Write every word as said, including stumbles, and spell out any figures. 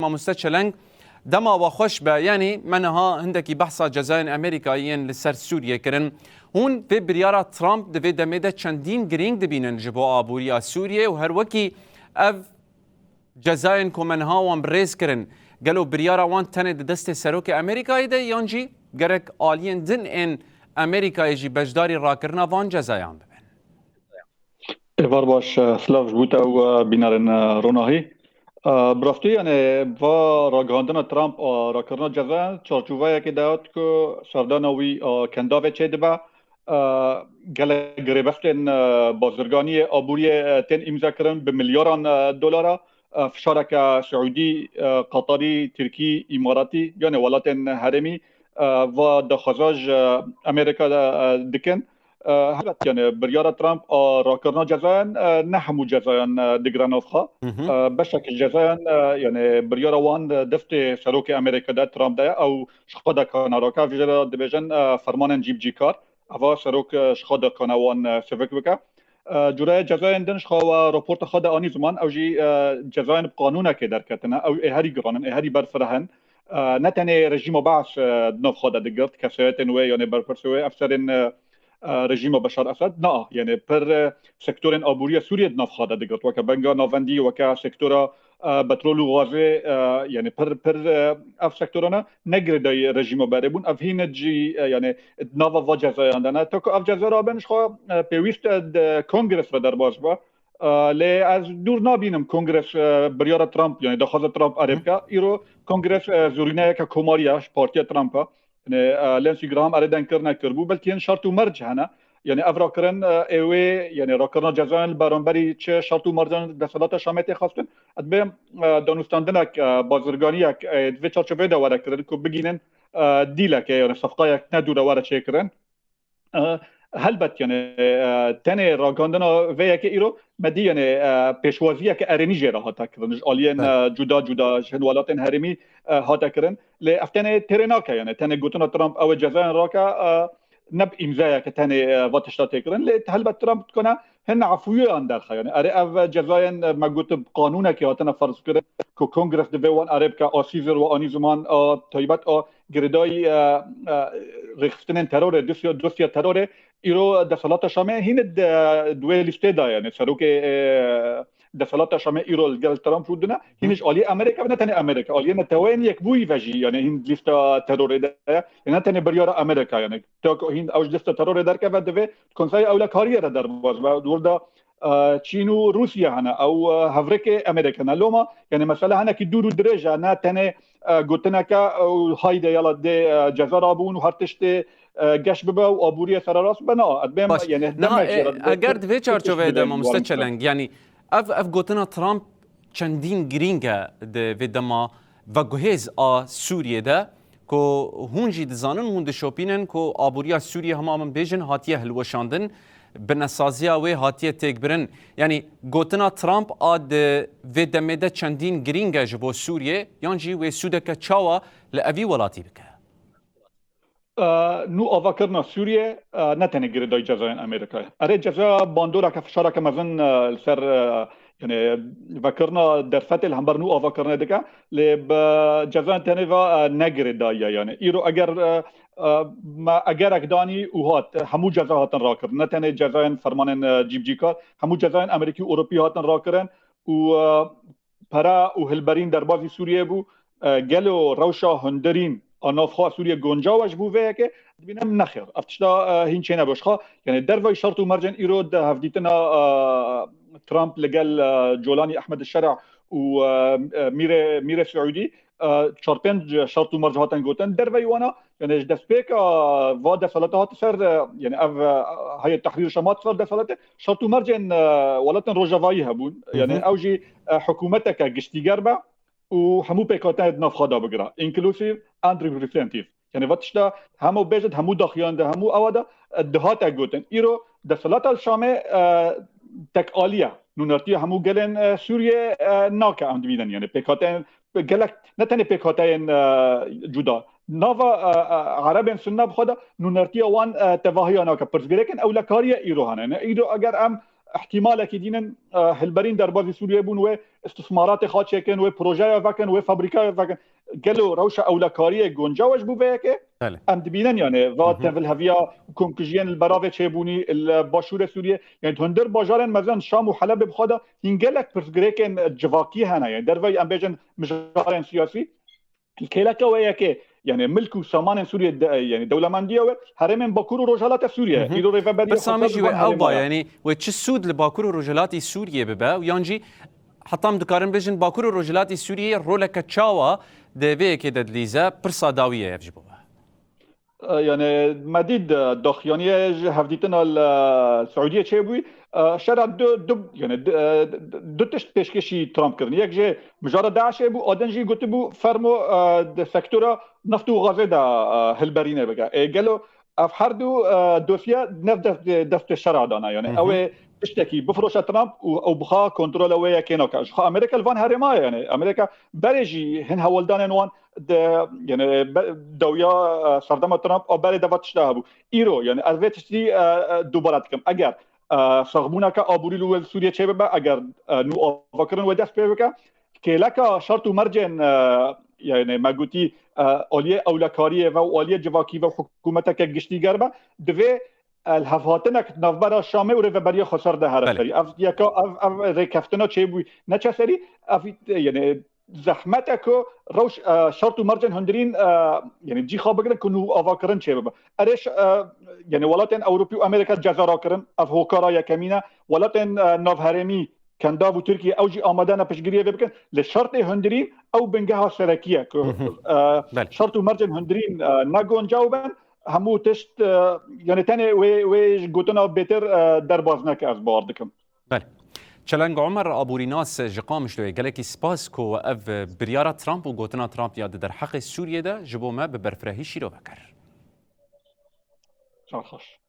Mamoste Çeleng, dema we xweş be. Yanî me niha hindekî behsa cezayên Amerîkayê yên li ser Sûriyê kirin. Hûn vê biryara Trump di vê demê de çendîn girîng dibînin ji bo aboriya Sûriyê û her wekî ev cezayên ku me niha wan bi rêz kirin, gelo biryara wan tenê di destê serokê Amerîkayê de yan jî gerek aliyên din ên Amerîkayê jî beşdarî rakirina van cezayan bibin? Êvar baş, e, silav ji bo te û, e, bînerên, e, ronahî. E, bi rastî, yani, va ragihandina Trump, e, rakirina cezayan çarçoveyekê de hat ku serdana wî, e, kendavê çêdibe. E, gelek girêbestên, e, bazirganiyê aboriyê, e, tên îmze kirin bi milyaran, e, dolara. E, fişareke Siûdî, e, Qatarî, Tirkî, Îmaratî, yani welatên herêmî, e, va daxwaza ji Amerîka de, e, dikin. E, helbet, yani, biryara Trump a rakirina cezayan, e, ne hemû cezayan, e, digire nav xwe. E, beşek ji cezayan, e, yani, biryara wan, e, destê serokê Amerîka de, Trump de ye, ew ji xwe de kane rake, ev jê re dibêjin, e, fermanên cîbicîkar. Eva serok, e, ji xwe de kane wan, e, sivik bike. E, cureyê cezayên din ji xwe we raporta xwe de anî ziman, ew jî, e, cezayên bi qanûnekê derketine, ew ê herî giran in, ê herî berfireh in. E, ne tenê rejîma Baas, e, di nav xwe de digirt, kesayetên wê, yanê berpirsê wê, efserên, e, e, rejîma Beşar Esed, na, yanê pir, e, sektorên aboriya Sûriyê di nav xwe de digirt, weke Benga Navendî, weke sektora, e, petrol û gazê, e, yanê pir, pir, e, ev sektorana ne girêdayî rejîma berê bûn. Ev hîn jî, e, yanê di nava va cezayan de ne. Ta ku ev ceza rabin ji xwe, e, pêwîst e di kongres re derbas be. E, lê ez dûr nabînim kongres, e, biryara Trump, yanî daxwaza Trump erê bike. Îro kongres, e, zorîneyeke komarî ye ji partiya Trump e. Yanî, e, Lindsey Graham erê dengkirine kiribû. Belkî hin şert û merc hene. Yanî ev rakirin, e, ê wê, yanî rakirina cezayan li beramberî çi şert û mercan desthilata Şamê tê xwestin. Ez dibêm, e, danûstandinek, e, bazirganiyek, e, di vê çarçoveyê de were kirin ku bigînin, e, dîleke, yanî sefqayek ne dûre were çêkirin. E, helbet, yanî, e, tenê ragihandina vê yekê îro me dî, yanî, e, pêşwaziyeke erênî jê re hate kirin. Ji aliyên, Belê. e, cuda cuda, ji hin welatên herêmî, e, hate kirin. Lê ev tenê têrê nake, yanî tenê gotina Trump ew ê cezayan rake, e, ne bi îmzayeke tenê, e, va tişta tê kirin. Lê helbet Trump dikane hin efûyan derxe. Yanî erê ev cezayên, e, me got bi qanûnekê hatine ferz kirin ku kongres divê wan erê bike, a Caesar we anî ziman, a taybet, a girêdayî, e, e, rêxistinên terorê, dosya, dosya terorê, îro desthilata Şamê hîn di, di wê lîstê de ye. Yanî serokê, e, desthilata Şamê îro li gel Trump rûdine. Hîn ji aliyê Amerîka, ne tenê Amerîka, aliyê Neteweyên Yekbûyî ve jî, yanî hîn di lîsta terorê de ye. Yanî ne tenê biryara Amerîka, yanî ta ku hîn ew ji lîsta terorê derkeve, divê di Konseyê Ewlekariyê re derbas be. Di wir de, e, Çîn û Rûsya hene, ew, e, hevrikê Amerîka ne. Loma, yanî mesele hinekî dûr û dirêj e, ne tenê, e, gotineke, e, û hayde yala dê, e, ceza rabûn û her tiştê, e, geş bibe û aboriyê sererast bibe. Na, ez bêm, Baş. yanî Niha, demek e, jê re dibê eger ku di vê tişt çarçoveyê de, bidin Mamoste wan. Çeleng, yanî ev, ev gotina Trump çendîn girîng e di vê dema veguhêz a Sûriyê de, ku hûn jî dizanin, hûn dişopînin ku aboriya Sûriyê, hema min bêjin, hatiye hilweşandin, binesaziya wê hatiye têkbirin. Yanî gotina Trump a di vê demê de çendîn girîng e ji bo Sûriyê, yan jî wê sûdeke çawa li evî welatî bike? E, nû avakirina Sûriyê, e, ne tenê girêdayî cezayên Amerîkayê. Erê, ceza bandoreke, fişareke mezin, e, li ser, e, yanî vekirina derfetê li hember nû avakirinê dike, lê bi cezayên tenê ve, e, ne girêdayî ye. Yanî îro eger, e, e, me egerek danî û hat, hemû ceza hatin rakirin. Ne tenê cezayên fermanên, e, cîbicîkar, hemû cezayên Amerîkî û Ewropî hatin rakirin û, e, pere û hilberîn derbazî Sûriyê bû. E, gelo rewşa hundirîn a navxwe Sûriyê guncaw e ji bo vê yekê? Dibînim nexêr. Ev tişta, e, hîn çênebû. Ji xwe, yanî derveyî şert û mercên îro di hevdîtina, e, Trump li gel, e, Colanî Ehmed Şer'a û, e, e, Mîrê, Mîrê Siûdî, e, çar pênc şert û merc hatin gotin. Derveyî wana, yanî ji destpêka va desthilata hat ser, e, yanî ev, e, Heyet Tehrîr Şam hat ser desthilata, şert û mercên, e, welatên Rojavayî hebûn. Hı hı. Yanî ew jî, e, hikûmeteke giştîger be û hemû pêkhateyên di nav xwe de bigire. Inclusive and representative. Yanî va tişta hemû bêjin, hemû daxuyan de, hemû ewa de, e, dihate gotin. Îro desthilata Şamê, e, tekalî ye. Nûnertiya hemû gelên, e, Sûriyê, e, nake, em dibînin. Yanî pêkhateyên gelek, ne tenê pêkhateyên, e, cuda. Nava, e, e, Erebên Sunne bi xwe de nûnertiya wan, e, tevahiya nake. Pirsgirêkên ewlekariyê îro hene. Ne, îro eger em, ihtimalekî dînin, e, hilberîn derbazî Sûriyê bûn, wê istismaratê xwe çêkin, wê projeya vekin, wê fabrîkaya vekin. Gelo rewşa ewlekariyê guncaw e ji bo vê yekê? Belê. Em dibînin, yani, va Hı hı. tevilheviya komkujiyên li beravê çêbûnî li başûrê Sûriyê, yani, hundir bajarên mezin Şam û Helebê bi xwe de hîn gelek pirsgirêkên civakî hene, yani, derveyî em bêjin mijarên siyasî. Kêleka wê yekê, yani, milk û samanên Sûriyê de, yani, dewlemendiya wê herêmên Bakur û Rojhelata Sûriyê. Hı hı. Îro rêveberiya Pirsa min jî wê ew ba, yani, wê çi sûd li Bakur û Rojhelatî Sûriyê bibe û yan jî heta em dikarin bêjin Bakur û Rojhilatî Sûriyê roleke çawa di vê yekê de dilîze, pirsa dawî ye ev ji bo we. E, yani, me dît, e, daxuyaniyê ji hevdîtina li, e, Siûdiyê çêbûyî. E, şera du, du, yani, du, e, du tişt pêşkêşî Trump kirin. Yek jê mijara DAIŞê bû, a din jî gotibû fermo, e, di sektora neft û gazê de, e, hilberînê bike. Ê gelo ev her du, e, dosiye nev dest, destê şera dana. Yani, Hı hı. ew ê tiştekî bifroşe Trump û ew bixa kontrola wê yekê nake. Ji xwe Amerîka li van herêma ye, yani, Amerîka berê jî hin hewldanên wan de, yani, be-, dawiya, e, serdema Trump a berê de va tişta hebû. Îro, yani, ez vê tiştî, e, e, dubare dikim. Eger, e, saxbûneke aborî li wê Sûriyê çêbibe, eger, e, nû avakirin wê dest pê bike, kêleka şert û mercên, e, yani, me gotî, e, aliyê ewlekariyê ve û aliyê civakî ve hikûmeteke giştî ger be, divê, e, lihevhatinek di navbera Şamê û Rêveberiya Xweser de here Belê. serî. Ev yeka, ev, ev rêkeftina çêbûyî neçe serî, ev, yani, zehmet e ku rewş, e, şert û mercên hundirîn, e, yani, cî xwe bigirin ku nû avakirin çêbibe. Erê, ş-, e, yani, welatên Ewropî û Amerîka ceza rakirin, ev hokara yekemîn e. Welatên, e, navherêmî, Kendav û Tirkiye, ew jî amade ne piştgiriyê vê bikin. Li şertê hundirîn ew bingeha serekî ye ku, Hı hı. e, Belê. şert û mercên hundirîn, e, ne guncaw bin, hemû tişt, e, yani, tenê wê, wê ji gotina bêtir, e, derbaz neke, ez bawer dikim. Belê. Çelengo Omer, aborînas ji Qamişloyê, gelekî spas ku ev biryara Trump û gotina Trump ya di derheqê Sûriyê de ji bo me bi berfirehî şîrove kir. Çar xweş.